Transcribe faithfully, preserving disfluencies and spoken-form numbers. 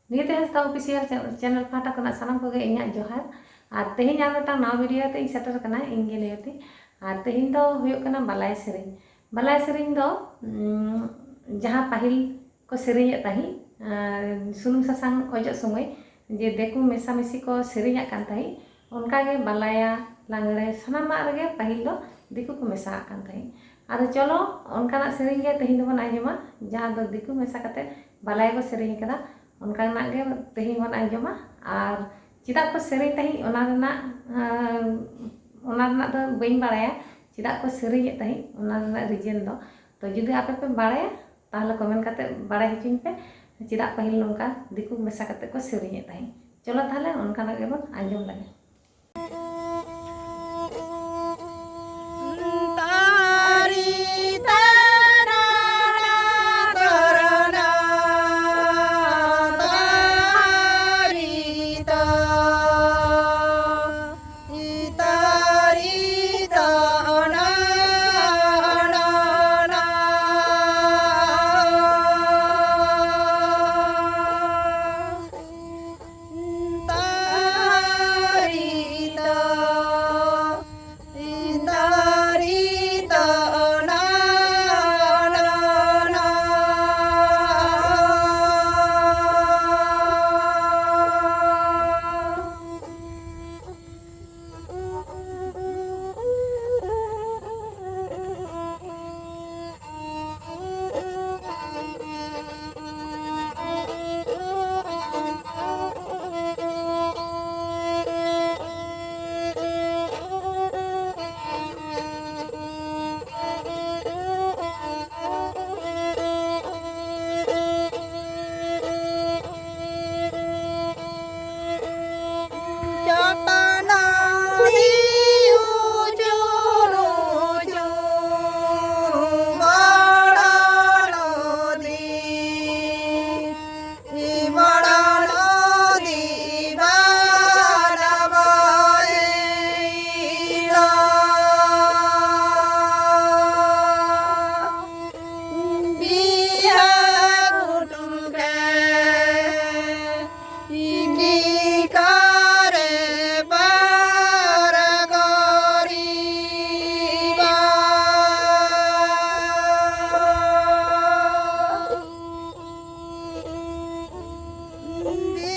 ᱱᱤᱭᱟᱹᱛᱮ ᱦᱟᱸᱥᱫᱟ ᱚᱯᱷᱤᱥᱤᱭᱟᱞ ᱪᱮ-, ᱪᱮᱱᱮᱞ ᱯᱟᱦᱴᱟ ᱠᱷᱚᱱᱟᱜ ᱥᱟᱱᱟᱢ ᱠᱚᱜᱮ ᱤᱧᱟᱹᱜ ᱡᱚᱦᱟᱨ᱾ ᱟᱨ ᱛᱮᱦᱮᱧ ᱟᱨ ᱢᱤᱫᱴᱟᱝ ᱱᱟᱣᱟ ᱵᱷᱤᱰᱤᱭᱳ ᱛᱮ ᱤᱧ ᱥᱮᱴᱮᱨ ᱠᱟᱱᱟ, ᱤᱧ ᱜᱮ ᱱᱤᱭᱚᱛᱤ᱾ ᱟᱨ ᱛᱮᱦᱮᱧ ᱫᱚ ᱦᱩᱭᱩᱜ ᱠᱟᱱᱟ ᱵᱟᱞᱟᱭ ᱥᱮᱨᱮᱧ᱾ ᱵᱟᱞᱟᱭ ᱥᱮᱨᱮᱧ ᱫᱚ, ᱩᱸ, ᱡᱟᱦᱟᱸ ᱯᱟᱹᱦᱤᱞ ᱠᱚ ᱥᱮᱨᱮᱧᱮᱫ ᱛᱟᱦᱮᱸᱫ, ᱟᱨ ᱥᱩᱱᱩᱢ ᱥᱟᱥᱟᱝ ᱚᱡᱚᱜ ᱥᱚᱢᱚᱭ ᱡᱮ ᱫᱤᱠᱩ ᱢᱮᱥᱟᱢᱤᱥᱤ ᱠᱚ ᱥᱮᱨᱮᱧᱟᱜ ᱠᱟᱱ ᱛᱟᱦᱮᱸᱫ, ᱚᱱᱠᱟᱜᱮ ᱵᱟᱞᱟᱭᱟ, ᱞᱟᱜᱽᱬᱮ, ᱥᱟᱱᱟᱢᱟᱜ ᱨᱮᱜᱮ ᱯᱟᱹᱦᱤᱞ ᱫᱚ ᱫᱤᱠᱩ ᱠᱚ ᱢᱮᱥᱟᱣᱟᱜ ᱠᱟᱱ ᱛᱟᱦᱮᱸᱫ᱾ ᱟᱫᱚ ᱪᱚᱞᱚ, ᱚᱱᱠᱟᱱᱟᱜ ᱥᱮᱨᱮᱧ ᱜᱮ ᱛᱮᱦᱮᱧ ᱫᱚᱵᱚᱱ ᱟᱸᱡᱚᱢᱟ, ᱡᱟᱦᱟᱸ ᱫᱚ ᱫᱤᱠᱩ ᱢᱮᱥᱟ ᱠᱟᱛᱮ ᱵᱟᱞᱟᱭᱟ ᱠᱚ ᱥᱮᱨᱮᱧ ᱟᱠᱟᱫᱟ᱾ ᱚᱱᱠᱟᱱᱟᱜ ᱜᱮ ᱛᱮᱦᱮᱧ ᱵᱚᱱ ᱟᱸᱡᱚᱢᱟ᱾ ᱟᱨ ᱪᱮᱫᱟᱜ ᱠᱚ ᱥᱮᱨᱮᱧ ᱛᱟᱦᱮᱸᱫ, ᱚᱱᱟ ᱨᱮᱱᱟᱜ, ᱟᱸ, ᱚᱱᱟ ᱨᱮᱱᱟᱜ ᱫᱚ ᱵᱟᱹᱧ ᱵᱟᱲᱟᱭᱟ, ᱪᱮᱫᱟᱜ ᱠᱚ ᱥᱮᱨᱮᱧᱮᱫ ᱛᱟᱦᱮᱸᱫ, ᱚᱱᱟ ᱨᱮᱱᱟᱜ ᱨᱤᱡᱮᱱ ᱫᱚ᱾ ᱛᱚ, ᱡᱩᱫᱤ ᱟᱯᱮ ᱯᱮ ᱵᱟᱲᱟᱭᱟ, ᱛᱟᱦᱚᱞᱮ ᱠᱚᱢᱮᱱᱴ ᱠᱟᱛᱮ ᱵᱟᱲᱟᱭ ᱦᱚᱪᱚᱧ ᱯᱮ, ᱪᱮᱫᱟᱜ ᱯᱟᱹᱦᱤᱞ ᱱᱚᱝᱠᱟ ᱫᱤᱠᱩ ᱢᱮᱥᱟ ᱠᱟᱛᱮ ᱠᱚ ᱥᱮᱨᱮᱧᱮᱫ ᱛᱟᱦᱮᱸᱫ᱾ ᱪᱚᱞᱚ ᱛᱟᱦᱚᱞᱮ, ᱚᱱᱠᱟᱱᱟᱜ ᱜᱮᱵᱚᱱ ᱟᱸᱡᱚᱢ ᱞᱮᱜᱮ᱾ ᱩᱱᱫᱤ᱾